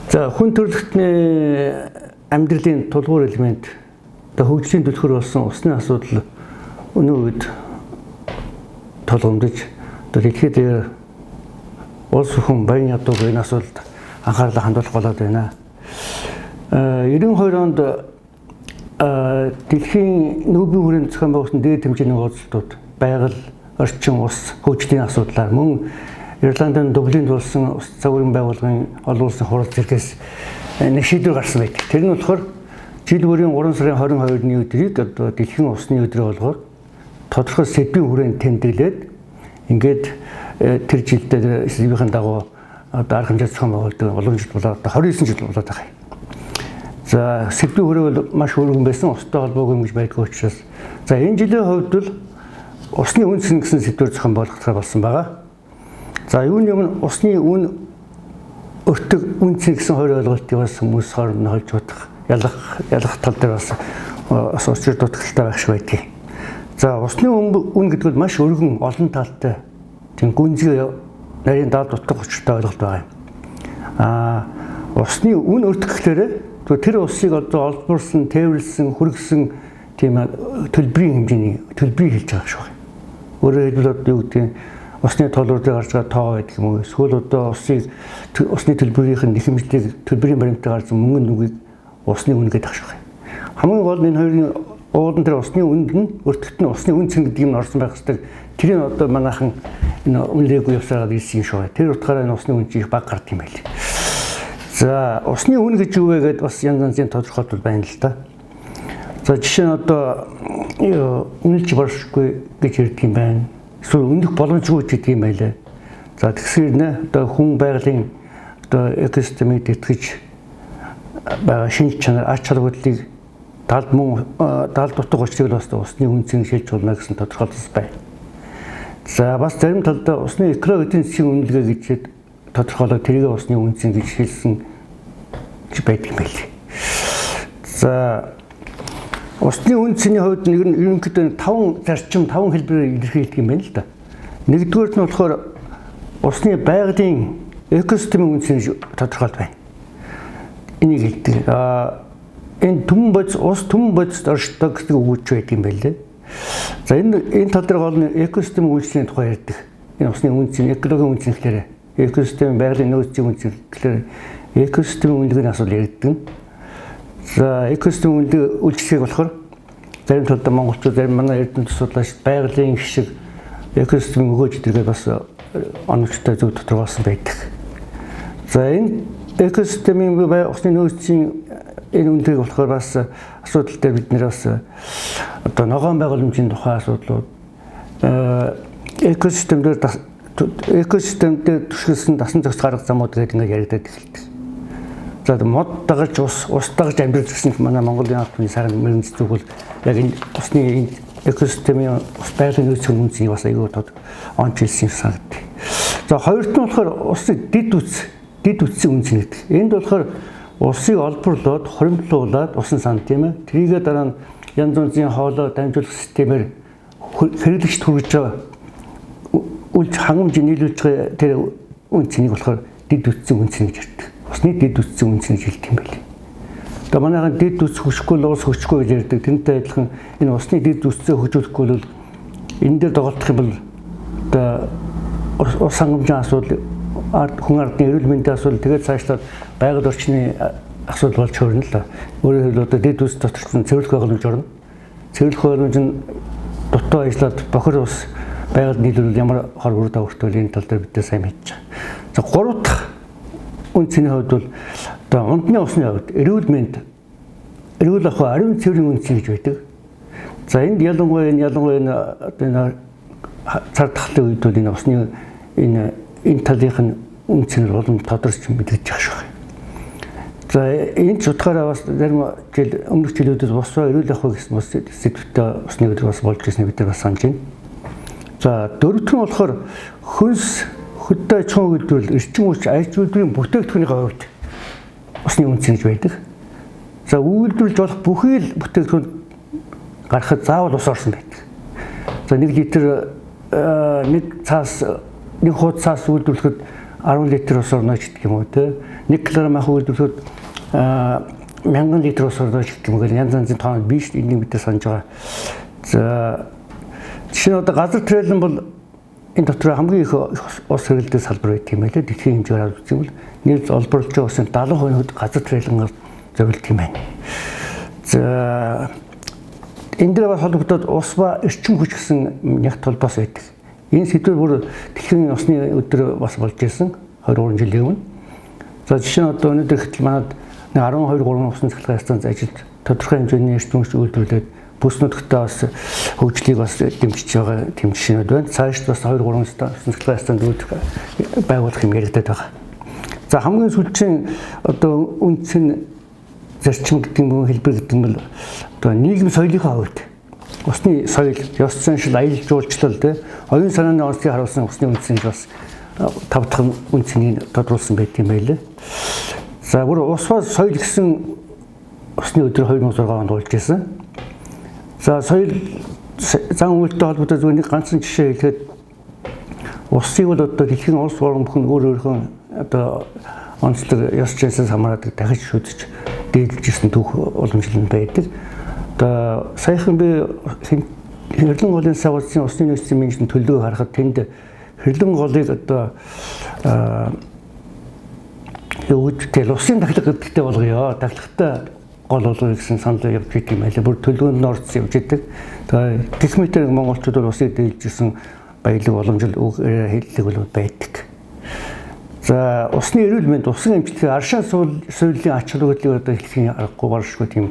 За, хүн төрөлхтний амьдралын тулгуур элемент, одоо хөгжлийн түлхүүр болсон усны асуудал өнөө үед тулгамдаж, одоо дэлхийд дээр улс хүн баян ядууг энэ асуудалд анхаарлаа хандуулах болоод байна. 92 онд дэлхийн нүүбийн хүрээнд зохион байгуулсан дээд хэмжээний уулзалтууд байгаль, орчин, ус, хөгжлийн асуудлаар, мөн Ирландын Дублинд болсон ус загварын байгууллагын олон улсын хурал зэргээс нэг шийдвэр гарсан байдаг. Тэр нь болохоор жил бүрийн 3 сарын 22-ны өдрийг одоо дэлхийн усны өдрөө болгоод тодорхой сэдвийн хүрээнд тэмдэглээд, ингээд тэр жилдээ сэдвийн дагуу одоо арга хэмжээ зохион байгуулдаг олон жил болоод, одоо 29 жил болоод байгаа юм. За, сэдвийн хүрээ бол маш өргөн байсан, устай холбоогүй юм гэж байдгүй учраас, за, энэ жилийн хувьд бол усны үнэ цэн гэсэн сэдвээр зохион байгуулах болсон байгаа. За, юуны өмнө усны үн, өртөг, үнэ цэн гэсэн хоёр ойлголтыг бас хүмүүс хооронд нь холж бодох, ялгах тал дээр бас учир дутагдалтай байх шиг байдгийг. За, усны үн гэдэг бол маш өргөн, олон талтай, тийм гүнзгий, нарийн даалд утга учиртай ойлголт байгаа юм. Усны үн өртөг гэхлээр тэр усыг одоо олборлсон, тээвэрлсэн, хүргэсэн тийм төлбөрийн хэмжээний төлбөрийг хэлж байгаа шүү. Өөрөөр хэлбэл, одоо юу гэдэг нь, усны толгуур дээр гарч байгаа тоо байдаг юм уу? Эсвэл одоо усны төлбөрийнх нь нэхэмжлийг, төлбөрийн баримтаар гарсан мөнгөн нүгийг усны үн гэдэг шүү. Хамгийн гол нь энэ хоёрын уулан тэр усны үнэнд нь, өртөгт нь усны үн цэн гэдэг юм орсон байх хэрэгтэй. Тэрийг одоо манайхан энэ үнэлээгүй явсараад ирсэн юм шүү. Тэр утгаараа энэ усны үн чинь их бага гардаг юм байл. За, усны үн гэж юу вэ гэдээ бас янз янзын тодорхойлолт байна л да. За, жишээ нь одоо үнэлж болшгүй гэж ярьдаг юм байна. Эсвэл үнэх боломжгүй гэдэг юм байлаа. За, тэгсээр нэ одоо хүн байгалийн одоо экосистемийг тэтгэж байгаа шинж чанар, ач холбогдлыг, далд мөн далд утга учирыг бас усны үн цэн шилж болно гэсэн тодорхойлол байна. За, бас зарим талдаа усны экологи эдийн засгийн үнэлгээ гэж тодорхойлоод тэрийг усны үн цэн гэж хэлсэн гэж байдаг юм байлээ. За, усны үн цэний хувьд нэг нь ерөнхийдөө 5 зарчим, 5 хэлбэрээр илэрхийлдэг юм байна л да. Нэгдүгээрт нь болохоор усны байгалийн экосистемийн үн цэн тодорхойлт байна. Энийг хэлдэг. Энэ түмэн бодис, ус түмэн бодисд оршдог гэдэг үг байдаг юм байна лээ. За, энэ тал дээр гол нь экосистемийн үйлчлэлийн тухай ярьдаг. Энэ усны үн цэн, экологийн үн цэн гэхлээр экосистем, байгалийн нөөцийн үн цэн гэхлээр экосистемийн үнэлгээний асуудал ярьдаг. За, экосистем үнэлгээ үйлчлэгийг болохоор зарим талдаа монголчууд, зарим манай эрдэмтд судлаач байгалийн хишиг, экосистемийн өгөөж гэдгээ бас оновчтой зөв тодорхойлсон байдаг. За, энэ экосистемийн, усны нөөцийн энэ үнэлгээг болохоор бас асуудал дээр бид нэр бас одоо ногоон байгууламжийн тухай асуудлууд, экосистем дээр түшгэлсэн дасан зохицох арга замууд гэдэг ингээд яригдаад эхэлдэг. За, мод дагаж ус, ус дагаж амьдрал гэсэн манай Монголын ард түмний сайхан мөрөн зүг бол яг энэ усны, энэ экосистемийн, ус байгалийн нөөцийн үнцнийг бас аягүй тод онч хэлсэн юм санагдав. За, хоёрт нь болохоор усны дэд үтсийн үнц гэдэг. Энд болохоор усыг олборлоод, хуримтлуулад усан сан, тийм ээ. Тэрийгээ дараа нь янз янзын хоолой дамжуулах системээр хэрэглэгчд хүргэж байгаа үлж хангамж нийлүүлж байгаа тэр үнэ цэнийг болохоор дэд үтсийн үнэ цэн гэж ярьдаг. Усны дэд үтсийн үнэ цэн гэж хэлдэг юм байлээ. Одоо манайхан дэд үтс хөгжихгүй л улс хөгжихгүй гэж ярьдаг. Тэрнтэй адилхан энэ усны дэд үтсээ хөгжүүлэхгүй бол, энэ дээр доголдох юм бол одоо ус хангамжийн асуудал, хүн ардын эрүүл мэндийн асуудал, тэгээд цаашлаад байгаль орчны асуудал болж хөөрнө л да. Өөрөөр хэлбэл, одоо дэд үтс дотор чинь цэвэрлэх байгууламж орно. Цэвэрлэх байгууламж нь дутуу ажиллаад бохир ус байгальд нийлүүл ямар хор үр дагавартай энэ тал дээр бид сайн мэдж байгаа. За, гурав дахь үн цэний хувьд бол одоо унтны усны хувьд эрүүл мэнд, эрүүл ахуй, ариун цэврийн үн цэн гэж байдаг. За, энд ялангуяа энэ одоо энэ цар тахлын үед бол энэ усны энэ талынх нь үн цэн улам тодорч мэдгэж байгаа шүү. За, энэ ч утгаараа бас зарим жил, өмнөх жилүүдэд босоо эрүүл ахуй гэсэн бас сэдвтэй усны өдөр бас болж ирсэн бид нар бас санаж байна. За, дөрөвт нь болохоор хөнс, хөдөө аж ахуйн үйлдвэрлэл, эрчим хүч, аж үйлдвэрийн бүтээгдэхүүний хувьд усны үнэ цэн гэж байдаг. За, үйлдвэрлэж болох бүхий л бүтээгдэхүүн гарахад заавал ус орсон байдаг. За, 1 литр, нэг цаас, нэг хууд цаас үйлдвэрлэхэд 10 литр ус орно ч гэдэг юм уу те. 1 кг мах үйлдвэрлэхэд 1000 литр ус орно ч гэдэг юм уу. Янз янзын тоон биш, энийг бид санаж байгаа. За жишээ нь одоо газар трэлэн бол энэ дотор хамгийн их ус хэрэглэдэг салбар байдаг юм байлээ. Дэлхийн хэмжээгээр авч үзэх юм бол нийт олборлож байгаа усын 70% газар трэлэнгээр зориулдаг юм байна. За энэ дээр бас холбогдоод ус ба эрчим хүч гэсэн нягт холбоос байдаг. Энэ сэдвэр бүр дэлхийн усны өдөр бас болж ирсэн 23 жилийн өмнө. За жишээ нь одоо өнөөдөр хэтэл манад 12 3 усны цахилгаан станц ажиллаж тодорхой хэмжээний эрчим хүч үйлдвэрлээд бүс нутагтаа бас хөгжлийг бас дэмжиж байгаа тийм жишээнүүд байна. Цаашд бас 2 3 усны цахилгаан станц үйлдвэрлэх байгуулах юм яригдаад байгаа. За хамгийн сүүлчийн одоо үндсэн зарчим гэдэг юм хэлбэр гэдэг нь бол одоо нийгэм соёлынхаа хувьд усны соёл, ёс заншил, аялал жуулчлал тэ оюун санааны онцлогийг харуулсан усны үндсэн бас 5 дахь үндсэнийг тодруулсан байт юм байлээ. За бүр ус ба соёл гэсэн усны өдөр 2006 онд болж ирсэн. За соёл зан үйлтэй холбоотой зүгээр нэг ганцхан жишээ хэлэхэд усыг бол одоо дэлхийн улс орн бүхэн өөр өөрийнхөө одоо онцлог ёс заншилаас хамаарат дахиж шүтэж дээдлж ирсэн түүх уламжлал нь байдаг. Одоо саяхан би Хэрлэн голын савцын усны нөөцийн менежмент төлөвлөгөө харахад тэнд Хэрлэн голыг одоо юу гэдэгтэй усын тахлага гэдэгтэй болгоё. Тахлагтай гол болгоё гэсэн санал явж идэг юм байлаа. Бүр төлөвлөгөөнд нь орсон явж идэг. Тэгээ гэх мэтэр монголчууд бол усыг дээлж ирсэн баялаг боломжтой үг хэллэг бол байдаг. За усны эрүүл мэнд, усын эмчилгээ, аршаан суйлын ач холбогдлыг одоо хэлхийн аргагүй баршгүй тийм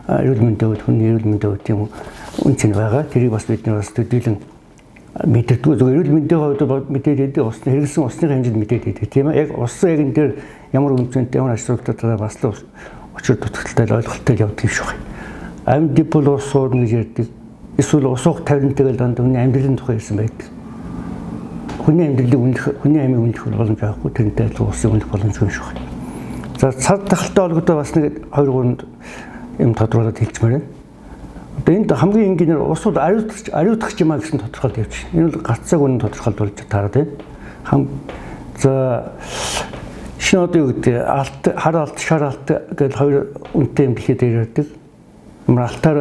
эрүүл мэндийн хувьд, хүний эрүүл мэндийн хувьд тийм үнц нь байгаа. Тэрийг бас бид нар бас төдийлөн мэдэрдэггүй. Зөвхөн эрүүл мэндийн хувьд мэдээд байдаг, усны хэрэглэсэн усны хэмжээнд мэдээд байдаг тийм ээ. Яг усан яг энэ дээр ямар үнцэнтэй, ямар ач холбогдолтой бас л учир дутагдaltaй ойлголттой явдаг юм шиг байна. Амьд бол ус уурна гэж ярьдаг. Эсвэл ус уух тавилантай дандаа хүний амьдралын тухай ярьсан байдаг. Хүний амьдралыг үнэлэх, хүний амийг үнэлэх боломж байхгүй, тэрнтэй адилхан усыг үнэлэх боломжгүй юм шиг байна. За цар тахалтай холбоотой бас нэг 2 3 юм тодруулаад хэлчмээр байна. Одоо энд хамгийн энгийнээр ус бол ариутгах юм а гэсэн тодорхойлолт явж байна. Энэ бол гарцааг үнэн тодорхойлолт болж таарад байна. За шинэ одоо юу гэдэг алт, хар алт, шар алт гэж хоёр үнэтэй юм дэлхийд ярьдаг. Ямар алтаар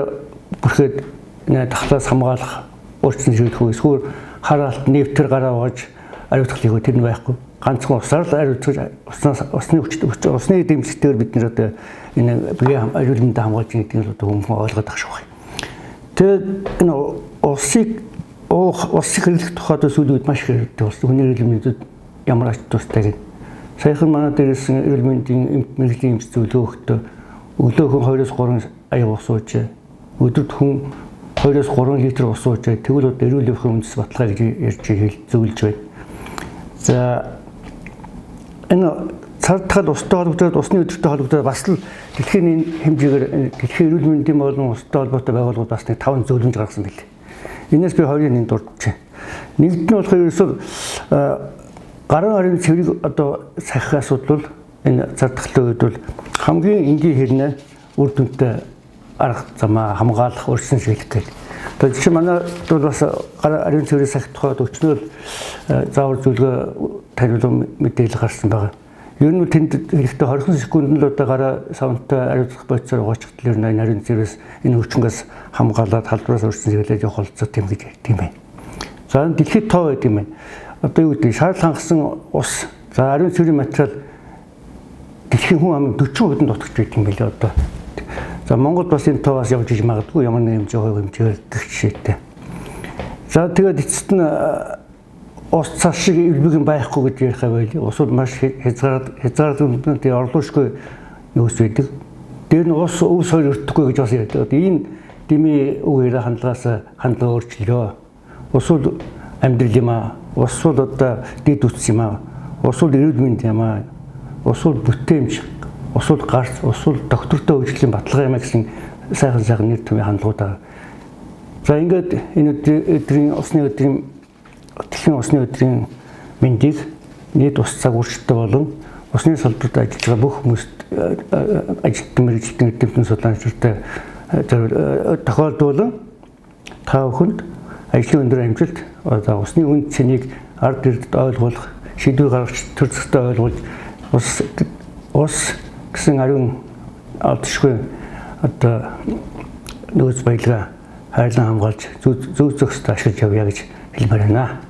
бүрхээд тахлаас хамгаалах өөрчлөн шийдэх үү эсвэл хар алт нефтэр гараа угааж ариутгах хийх тэр нь байхгүй. Ганцхан усаар л ариутгаж уснаас усны хүчтэй усны дэмжлэгтээр бид нэр одоо энэ бие эрүүл мэндээ хамгаалж гэдгийг л одоо хүмүүс ойлгоод ах шиг байна. Тэгээд энэ усыг уух, усыг хэрэглэх тухайд сүүлийн үед маш их ярьдаг болсон. Хүний эрүүл мэндэд ямар ач тустай гэдэг. Саяхан манай дээрсэн эрүүл мэндийн мэргэжлийн эмч зөвлөгөөхтөө өглөө хүн 2-3 аяг ус ууж, өдөрт хүн 2-3 литр ус ууж, тэгвэл одоо эрүүл явахын үндэс баталгаа гэж ярьж зөвлөж байна. За энэ цар тахал устай холбогдоод усны өдөртэй холбогдоод бас л дэлхийн энэ хэмжээгээр дэлхийн эрүүл мэндийн болон устай холбоотой байгууллагууд бас нэг 5 зөвлөмж гаргасан билээ. Энээс би 2-ын 1 дурдчихъя. Нэгд нь болохоор ерөөсөө гарын орон цэврийг одоо сахих асуудал бол энэ цар тахлын үед бол хамгийн энгийн хэрнээ үр дүнтэй арга замаа хамгаалах өөрчлөн шийдэх гэх. Одоо жишээ манай бол бас гар ариун цэврийг сахих тухайд өчнөөл заавар зөвлөгөө тариулан мэдээлэл гарсан байгаа. Ер нь тэнд хэрэгтэй 20 секундэд л одоо гараа савнтай ариутгах бодисоор угаачихтал ер нь энэ ариун цэврээс энэ хүчингээс хамгаалаад халдвараас өөрчлөн сэргийлээд явах болцоо тийм гэж ярьд юм байна. За энэ дэлхийд тоо байд юм байна. Одоо юу гэдэг шаардлага хангасан ус за ариун цэврийн материал дэлхийн хүн амын 40% нь дутагч байдаг юм билээ одоо. За Монгол бас энэ тоогоос явж иж магадгүй ямар нэгэн хэмжээ хувь хэмжээгээр гэх жишээтэй. За тэгээд эцэст нь ус цас шиг элбэг юм байхгүй гэж ярих байл. Ус бол маш хязгаарлалт орлуушгүй нөөц байдаг. Дээр нь ус өв сойр өртөхгүй гэж бас ярьдаг. Одоо ийм дими үг яриа хандлагаас хандлага өөрчлөлөө. Ус бол амьдрал юм аа. Ус бол одоо дэд үтс юм аа. Ус бол эрүүл мэнд юм аа. Ус бол бүтээмж, ус бол гарц, ус бол доктортой хөгжлийн баталгаа юм а гэсэн сайхан сайхан нэр томьёо хандлагууд байгаа. За ингээд энэ өдрийн усны өдрийн дэлхийн усны өдрийн мэндийг нийт ус цаг үржигтэй болон усны салбарт ажиллаж байгаа бүх хүмүүст ажилтан мэргэжилтэн эрдэмтэн судлаачдтай тохиолдуулан та бүхэнд ажлын өндөр амжилт, одоо усны үн цэнийг ард иргэдэд ойлгуулах, шийдвэр гаргаж төр зөртөө ойлгуулж ус ус гэсэн ариун алдшгүй одоо нөөц баялгаа хайрлан хамгаалж зөв зөв зохистой ашиглаж явъя гэж хэлмээр байна.